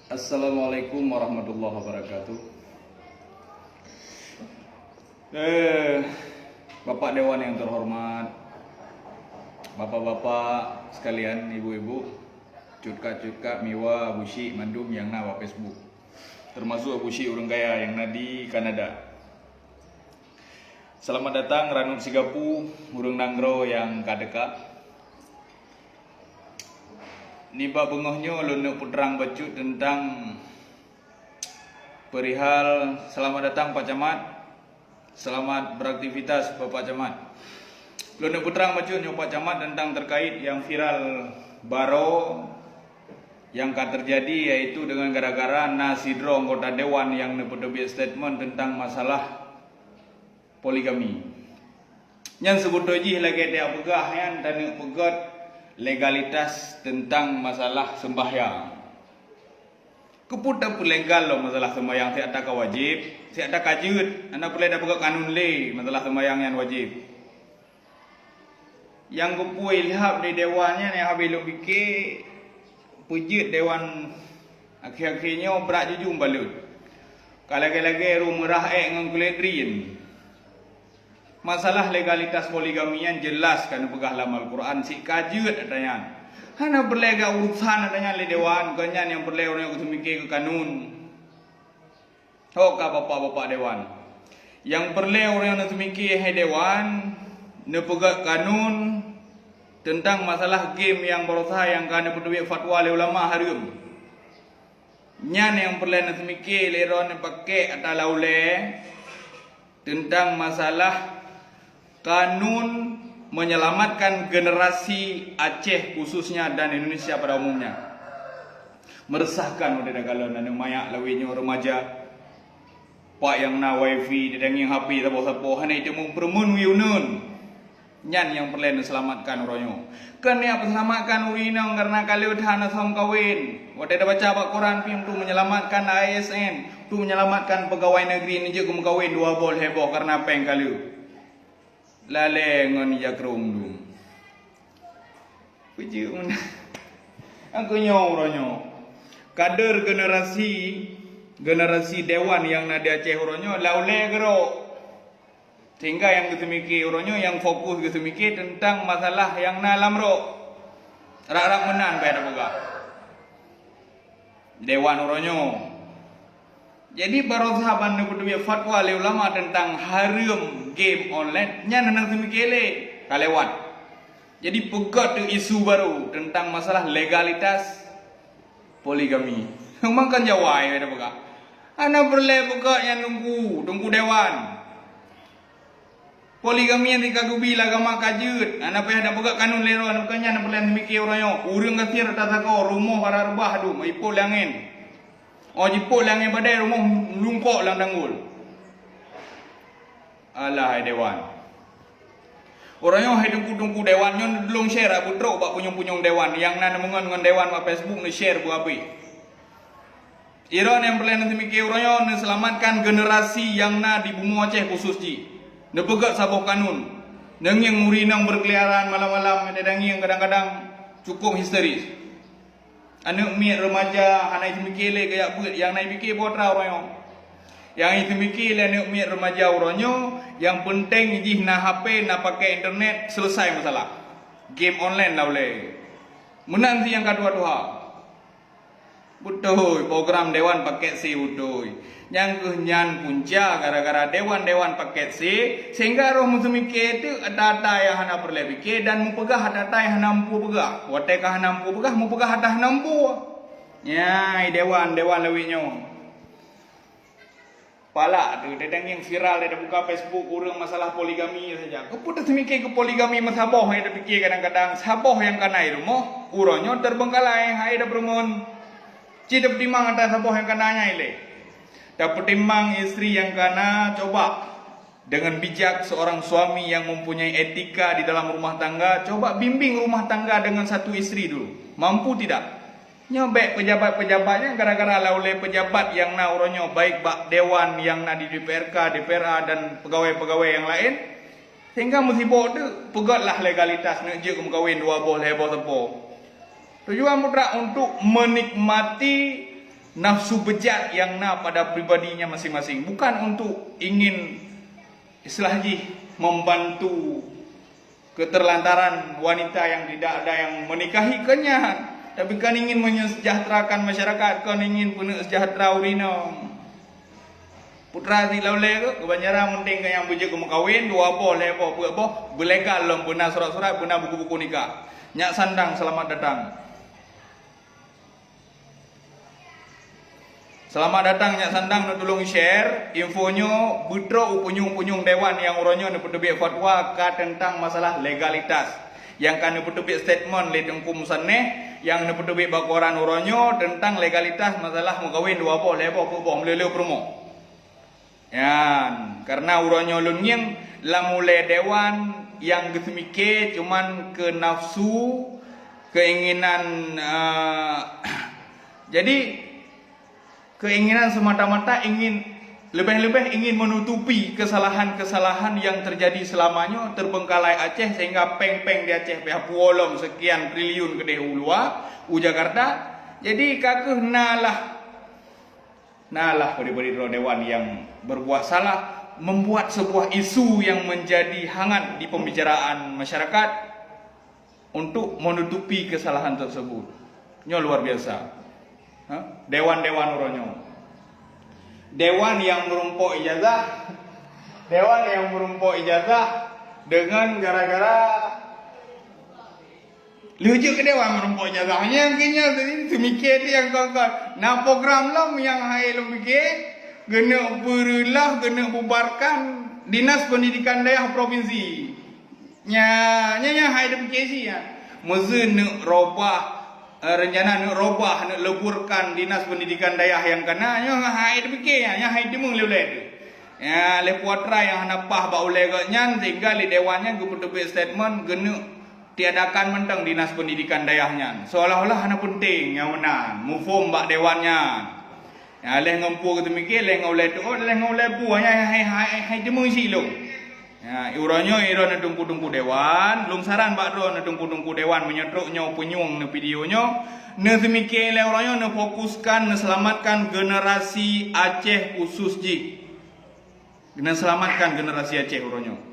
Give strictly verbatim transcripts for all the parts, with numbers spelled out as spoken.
Assalamualaikum warahmatullahi wabarakatuh. Eh, Bapak Dewan yang terhormat, Bapak-bapak sekalian, Ibu-ibu, cutka-cutka miwa Abu Syik mandum yang na bak Facebook, termasuk Abu Syik ureuëng kaya yang na di Kanada. Selamat datang Ranub Sigapu, ureuëng nanggroe nyang ka teuka. Nibak beungoh nyoe lôn neuk peutrang bacut teuntang perihal, selamat datang Pak Camat, selamat beraktivitas Bapak Camat. Lôn neuk peutrang bacut nyoe Pak Camat teuntang terkait nyang viral baroe nyang ka teujadi, yaitu deungon gara-gara na sidroe anggota dewan nyang neupeuteubiet statement teuntang masalah poligami. Nyan seubeutôi jih lagée tajak peugah nyan taneuk peugét legalitas teuntang masalah seumbahyang. Keupeue tapeulegal lom masalah seumbahyang, siat ka wajéb, siat ka jeuet, hana peureulée tapeugét kanun lé masalah seumbahyang nyan wajéb. Nyang geupeu ilham di dewan nyan nyang habéh lôn pike, peujeuet dewan akhé-akhé nyoe brat jujung balot. Ka lagée-lagée rumoh meurah ék ngon kulét drien. Masalah legalitas poligami nyan jeulaih ka neupeugah lam Al-Quran, sikajeut ata nyan. Hana peureulée geuurusan ata nyan lé dewan, kon nyan nyang peureulée ureuëng nyang geuseumike keu kanun. Ho ka bapak-bapak dewan. Nyang peureulée ureuëng nyang neuseumiké hai dewan, neupeugét kanun teuntang masalah game nyang barosa nyang ka neupeuteubiet fatwa lé ulama hareuem. Nyan nyang peureulée neuseumiké lé droe neupakée ata laulée teuntang masalah kanun menyelamatkan generasi Aceh khususnya dan Indonesia pada umumnya. Meresahkan watée takalon aneuk manyak lawét nyoe remaja. Pak nyang na wifi didangieng H P saboh-saboh hana jiteumeung peureumeun wie uneuen. Nyan nyang peureulée neuseulamatkan uroe nyoe. Kon neujak peuseulamatkan ureuëng inong kareuna ka lheueh that na song kawen. Watée tabaca bak koran pih untuk menyelamatkan A S N, untuk menyelamatkan pegawai negeri neujeuet geumeukawen dua boh lhée boh kareuna péng ka lheueh. Lalée ngon ija krong dum. Peujeuet meunan. Nyang keu nyoe uroe nyoe. Kader generasi, generasi dewan nyang na di Aceh uroe nyoe laulée geurok. Sehingga nyang geuseumike uroe nyoe nyang fokus geuseumike teuntang masalah nyang na lam rok. Rab-rab meunan baya tapeugah. Dewan uroe nyoe. Jadi barosa ban neupeuteubiet fatwa lé ulama teuntang hareuem game online nyan hana seumike lé ka lewat. Jadi peugét isu baru teuntang masalah legalitas poligami. Memang kan jawai ada peugah. Hana peureulée peugét nyan teungku, teungku dewan. Poligami nyang ka geubi lé agama ka jeuet, hana payah tapeugét kanun lé droe, bukan nyan peureulée seumike uroe nyoe. Ureuëng gasien rata sagoe rumoh bara reubah dum, ipok lé angén. Oh jipok lé angén badai rumoh lungkok lam tanggul. Alah hai dewan. Uroe nyoe hai teungku-teungku dewan nyoe neudulông share beutrok bak punyueng-punyueng dewan nyang na neumeungon ngon dewan bak Facebook neu-share beuabéh. Iron nyang peureulée neuseumike uroe nyoe neuseulamatkan generasi nyang na di bumoe Aceh khusos jih. Neupeugét saboh kanun. Neungieng ureuëng inong beukeuliaran malam-malam dan ngieng kadang-kadang cukup histeris. Aneuk miet remaja hana jiseumike lé keuyak beuet nyang na jipike boh atra uroe nyoe. Nyang jiseumike lé aneuk miet remaja uroe nyoe, nyang peunteng jih na H P, na pakai internet, selesai masalah. Game online lah ulée. Meunan si nyang ka tuha-tuha. Beutôi, program dewan paket C beutôi. Nyang keuh nyan punca gara-gara dewan-dewan paket C, sehingga roh meuseumike teuk ata-ata nyang hana peureulée pike dan meupeugah ata-ata nyang hana muphom peugah. Watée ka hana muphom peugah, meupeugah ata hana muphom. Nyai dewan-dewan lawét nyoe. Palak tu, teudeungieng viral, tabuka Facebook ureuëng masalah poligami saja. Keupeue taseumike keu poligami meusaboh nyang tapike kadang-kadang saboh nyang kana i rumoh, uroe nyoe terbengkalai hai da peurumoh. Ci tapeutimang ata saboh nyang kana nyan ilée. Tapeutimang istri nyang kana, coba dengan bijak seorang suami yang mempunyai etika di dalam rumah tangga, coba bimbing rumah tangga dengan satu istri dulu. Mampu tidak? Nyoe bék pejabat-pejabat nyan gara-gara laulée pejabat nyang na uroe nyoe baik bak dewan nyang na di D P R K, D P R A dan pegawai-pegawai nyang laén, sehingga meusibok teuk peugét lah legalitas neuk jeuet geumeukawen dua boh lhée boh sapo. Tujuan mutlak untuk menikmati nafsu bejat yang na pada pribadinya masing-masing, bukan untuk ingin, istilah jih, membantu keterlantaran wanita yang tidak ada yang menikahi, kon nyan, tapi kan ingin menyejahterakan masyarakat, kon ingin peuneuk sejahtera ureueng inong. Putra si Laulé tu, keubanjaran meunting keu nyang beujeuet keu meukawen, dua boh, lhée boh, peuet boh, beulegal lom, beuna surat-surat, beuna buku-buku nikah. Nyak Sandang, selamat datang. Selamat datang Nyak Sandang, neutulông share info nyoe beutrok u punyueng-punyueng dewan nyang uroe nyoe neupeuteubiet fatwa ka teuntang masalah legalitas. Nyang ka neupeuteubiet statement lé Teungku Musaneh, nyang neupeuteubiet bak koran uroe nyoe teuntang legalitas masalah meukawen dua boh, lhée boh, peuet boh, meulé-lé peurumoh. Nyan, kareuna uroe nyoe lôn ngieng lam ulée dewan nyang geuseumiké cuman keu nafsu, keinginan, eh, jadi keinginan semata-mata ingin, leubeh-leubeh ingin menutupi kesalahan-kesalahan yang terjadi selama nyoe terbengkalai Aceh sehingga péng-péng di Aceh payah puwoe lom sekian triliun keudeh u luwa, u Jakarta. Jadi ka kheueh na lah Nalah bri-bri droe dewan yang berbuat salah, membuat sebuah isu yang menjadi hangat di pembicaraan masyarakat untuk menutupi kesalahan tersebut. Nyoe luar biasa. Ha? Dewan-dewan uroe nyoe. Dewan yang merumpok ijazah, dewan yang merumpok ijazah dengan gara-gara Lheueh jeuet keu dewan meurumpok ijazah, nyang keu nyoe teumiké teuh nyang kon-kon. Na program lom nyang hai lôn piké, geuneuk peureuloh, geuneuk bubarkan Dinas Pendidikan Dayah Provinsi. Nya, nya, nya hai teupiké cit nyan. Meuseu neuk robah, eh, rencana neuk robah, neuk leburkan Dinas Pendidikan Dayah nyang kana, nyoe hai teupiké nyan, nyan hai teumeung lé ulée teuh. Ya, lé putra nyang hana paih bak ulée gobnyan, sehingga lé dewan nyan geupeuteubiet statement geuneuk tiadakan mantong Dinas Pendidikan Dayah nyan, seolah-olah hana peunteng nyang meunan muphom bak dewan nyan. Ya, lheueh ngon peue geuteumiké, lheueh ngon ulée teuôt, lheueh ngon ulée peue, nyan hai, hai, hai, hai teumeung cit lom. Ya, uroe nyoe droeneuh teungku-teungku dewan, lôn saran bak droeneuh teungku-teungku dewan meunyoe trok nyoe peunyueng neu video nyoe, neuteumiké lé uroe nyoe, neufokuskan, neuselamatkan generasi Aceh khusus jih. Neuseulamatkan generasi Aceh uroe nyoe.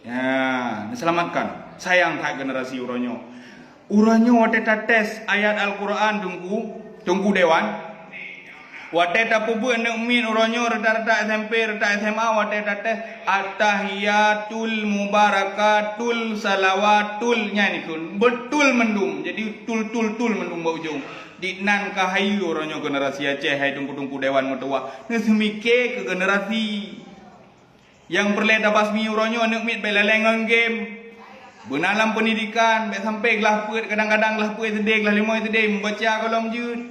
Ya, neuseulamatkan. Sayang that generasi uroe nyoe. Uroe nyoe watée tates ayat Al-Quran, Teungku, Teungku Dewan, watée tapeubeuet neuk miet uroe nyoe rata-rata S M P, rata S M A, watée tates at-tahiyatul mubarakatul salawatul, nyan ikheun beutôi mandum. Jadi tul, tul, tul mandum bak ujong. Diknan ka hayeue uroe nyoe generasi Aceh, hai teungku-teungku dewan meutuwah. Neuseumiké keu generasi. Nyang peureulée tabasmi uroe nyoe aneuk miet bék lalée ngon game. Beuna lam peundidikan, bék sampoe glah peuet, kadang-kadang glah peuet sideh, glah limong sideh, meubaca gohlom jeuet.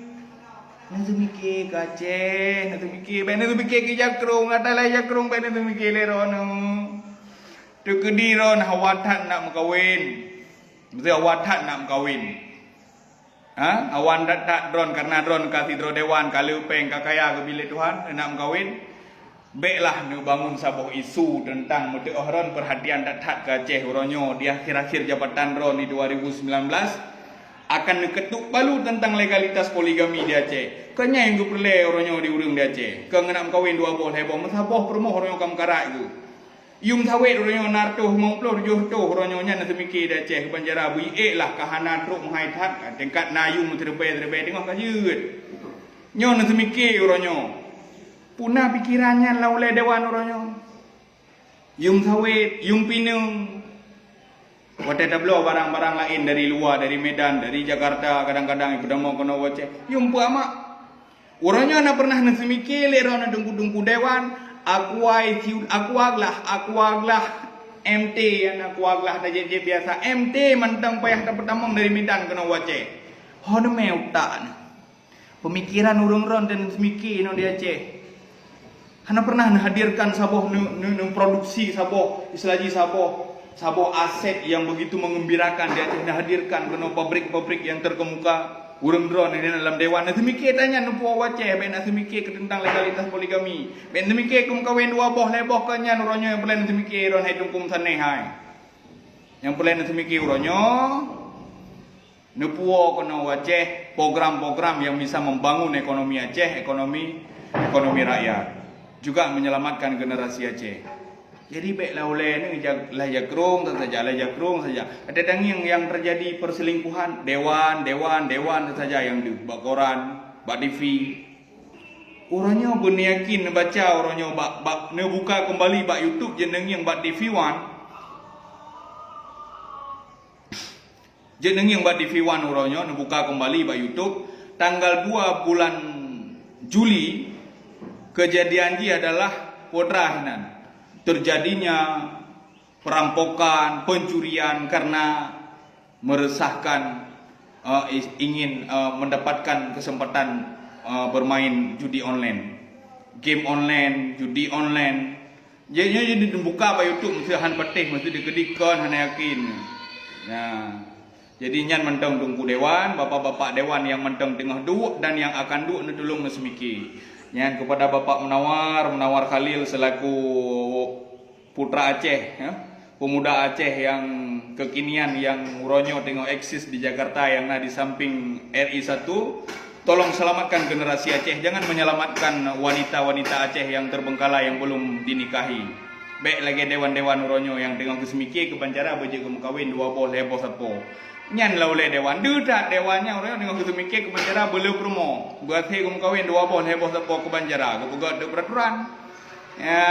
Neuseumiké keu Aceh, neuseumiké, bék neuseumiké keu jakrong, ata lé jakrong bék neuseumiké lé droeneuh. Teukeudi droeneuh hawa that nak meukawen. Meusti hawa that nak meukawen. Ha? Awan that-that droeneuh, kareuna droeneuh ka sidroe dewan, ka le péng, ka kaya geubi lé Tuhan, neunak meukawen. Béklah neubangun saboh isu teuntang meuteuoh droeneuh peurhatian that-that keu Aceh uroe nyoe di akhir-akhir jabatan droeneuh di dua ribu sembilan belas akan neukeutuk balu teuntang legalitas poligami di Aceh. Kon nyan nyang geupeureulée uroe nyoe di ureuëng di Aceh. Kon geunak meukawen dua boh, lhée boh, meusaboh peurumoh uroe nyoe ka meukarat geuh. Yum sawét uroe nyoe na reutôh limong ploh, tujoh reutôh uroe nyoe nyan neuseumiké di Aceh, keuban cara beuiék lah ka hana trok meuhai that, tingkat na yum meuteureubée-tereubée teungoh ka jeuet. Nyoe neuseumiké uroe nyoe. Peue na pikeran nyan lam ulée dewan uroe nyoe. Yum sawét, yum pineung. Watée tabloe barang-barang laén dari luwa, dari Medan, dari Jakarta, kadang-kadang ipeutamong keunoe u Aceh. Yum peue amak. Uroe nyoe na pernah neuseumiké lé droeneuh teungku-teungku dewan, aqua isi, aqua glah, aqua glah M T, aqua glah tajép-jép biasa, M T mantong payah tapeutamong dari Medan keunoe u Aceh. Ho neumé utak neuh. Peumikiran ureuëng droen dan neuseumiké inoe di Aceh. Hana pernah neuhadirkan saboh neu-, neu-, neuproduksi saboh, istilah jih saboh, saboh aset yang begitu mengembirakan di Aceh, neuhadirkan keunoe pabrik-pabrik yang terkemuka. Ureuëng droen di dalam dewan, neuseumiké tanyan neupeuwoe u Aceh, bék neuseumiké keu teuntang legalitas poligami. Bék neuseumiké keu meukawen dua boh, lhée boh, kon nyan uroe nyoe nyang peureulée neuseumiké droen hai teungku meusanéh hai. Nyang peureulée neuseumiké uroe nyoe, Neupuwoe keunoe u Aceh program-program yang bisa membangun ekonomi Aceh, ekonomi, ekonomi rakyat, juga menyelamatkan generasi Aceh. Jadi bèk lah ulèe ni ja-, lah jakrong saja, lah jakrong saja. Ada tangieng yang terjadi perselingkuhan, dewan, dewan, dewan saja yang di bak koran, bak T V. Uroe nyoe beuneuyakin neubaca, uroe nyoe bak, bak neubuka kembali bak YouTube, jeuet neungieng bak T V One. Jeuet neungieng bak T V One uroe nyoe, neubuka kembali bak YouTube. Tanggal dua bulan Juli, kejadian jih adalah peue teuma hinan. Terjadinya perampokan, pencurian karena meresahkan, eh, is-, ingin, eh, mendapatkan kesempatan, eh, bermain judi online. Game online, judi online. Jadi, jadi dibuka bak YouTube, meusti han patéh, meusti dikeudi kon, hana yakin. Nah, jadi nyan mantong Teungku Dewan, bapak-bapak Dewan nyang mantong teungoh duek dan nyang akan duek, neutulông neuseumiké. Nyan kepada Bapak Munawar, Munawar Khalil selaku putra Aceh, ya, pemuda Aceh yang kekinian yang uroe nyoe teungoh eksis di Jakarta yang na di samping R I satu. Tolong selamatkan generasi Aceh, jangan menyelamatkan wanita-wanita Aceh yang terbengkalai yang belum dinikahi. Bèk lagèe dewan-dewan uroe nyoe nyang teungoh geuseumiké keu ban cara beujeuet geumeukawen dua boh, lhèe boh, sapo. Nyan lah ulèe dewan. Deuh that dewan nyan uroe nyoe teungoh geuseumiké keu ban cara beuleuh peurumoh. Beuakhé geumeukawen dua boh, lhèe boh, sapo keu ban cara. Geupeugöt deuh peraturan. Ya,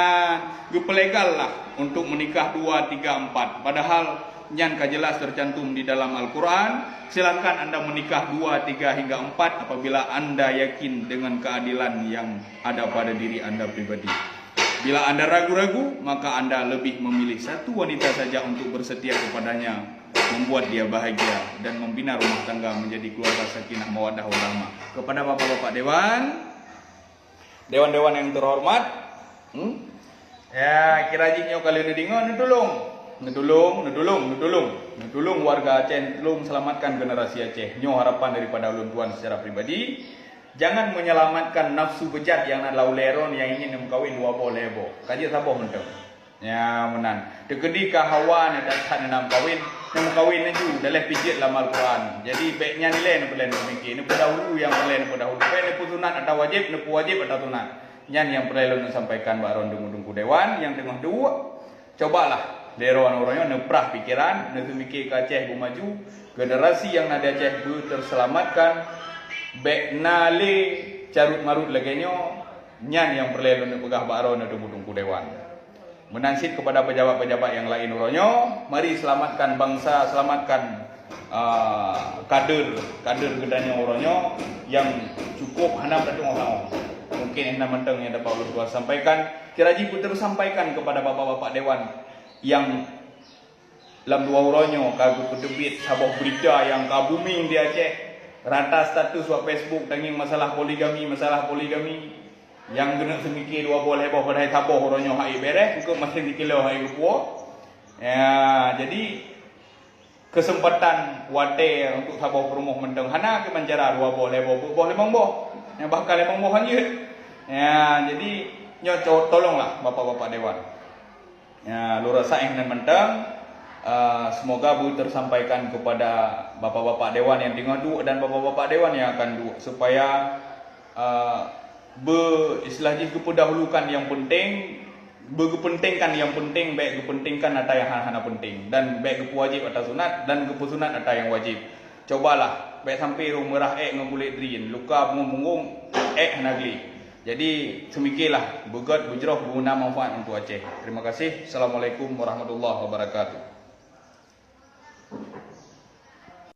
geupeulegal lah untuk menikah dua, tiga, empat. Padahal nyan ka jelas tercantum di dalam Al-Quran, silakan anda menikah dua, tiga hingga empat apabila anda yakin dengan keadilan yang ada pada diri anda pribadi. Bila anda ragu-ragu, maka anda lebih memilih satu wanita saja untuk bersetia kepadanya, membuat dia bahagia, dan membina rumah tangga menjadi keluarga sakinah mawaddah warahmah. Kepada bapak-bapak dewan, dewan-dewan yang terhormat, hmm? Ya, kira jih nyoe ka lheueh neudeungoe, neutulông. Neutulông, neutulông, neutulông. Neutulông warga Aceh, neutulông selamatkan generasi Aceh. Nyoe harapan daripada ulôn tuan secara pribadi. Jangan menyelamatkan nafsu bejat nyang na lam ulèe droeneuh nyang ingin neumeukawen dua boh, lhèe boh. Ka jeuet saboh mantong. Ya, meunan. Teukeudi ka hawa neuh that-that neumeukawen, neumeukawen laju, daleh pih jeuet lam Al-Quran. Jadi, bèk nyan ilèe neupeureulèe neupeumiké, neupeudahulu nyang peureulèe neupeudahulu. Bèk neupeusunat atawa wajéb, neupeuwajéb atawa sunat. Nyan nyang peureulèe lôn sampaikan bak droeneuh Teungku-teungku dewan nyang teungoh duek. Cobalah, lé droeneuh uroe nyoe neuprah pikeran, neuseumiké keu Aceh beumaju, generasi nyang na di Aceh beuteuselamatkan, bèk na lé carôt-marôt lagèe nyoe. Nyan nyang peureulèe lôn neupeugah bak droeneuh Teungku-teungku dewan. Meunan cit kepada pejabat-pejabat nyang laén uroe nyoe, mari selamatkan bangsa, selamatkan, ah, kader, kader geutanyoe uroe nyoe nyang cukup hana meutateuong-tateuong. Mungkin hana mantong nyang dapat ulôn tuan sampaikan. Kira jih beuteusampaikan kepada bapak-bapak dewan nyang lam dua uroe nyoe ka geupeuteubiet saboh beurita nyang ka booming di Aceh. Rata status bak Facebook tangieng masalah poligami, masalah poligami. Nyang geuneuk seumiké dua boh lhèe boh padahai saboh uroe nyoe hai bèrèh, eungkôt maséng dikeue hai geupuwoe. Ya, jadi keuseumpatan watèe untuk saboh peurumoh mantong hana keu ban cara dua boh, lhèe boh, peuet boh, limong boh. Nyang bahkan limong boh han jeuet. Ya, jadi nyoe co-, tolonglah bapak-bapak dewan. Ya, lôn rasa nyang nan mantong, eh, semoga beutesampaikan kepada bapak-bapak dewan nyang teungoh duek dan bapak-bapak dewan nyang akan duek supaya, eh, be-, istilah jih geupeudahulukan nyang penting, beugeupentingkan nyang penting, bèk geupentingkan ata nyang hana-hana penting, dan bèk geupeuwajéb ata sunat dan geupeusunat ata nyang wajéb. Cobalah, bèk sampoe rhung meurah èk ngon kulét drien, luka punggong-punggong èk hana gleh. Jadi, seumikélah, beugöt, beujroh, beuguna manfaat untuk Aceh. Terima kasih. Assalamualaikum warahmatullahi wabarakatuh.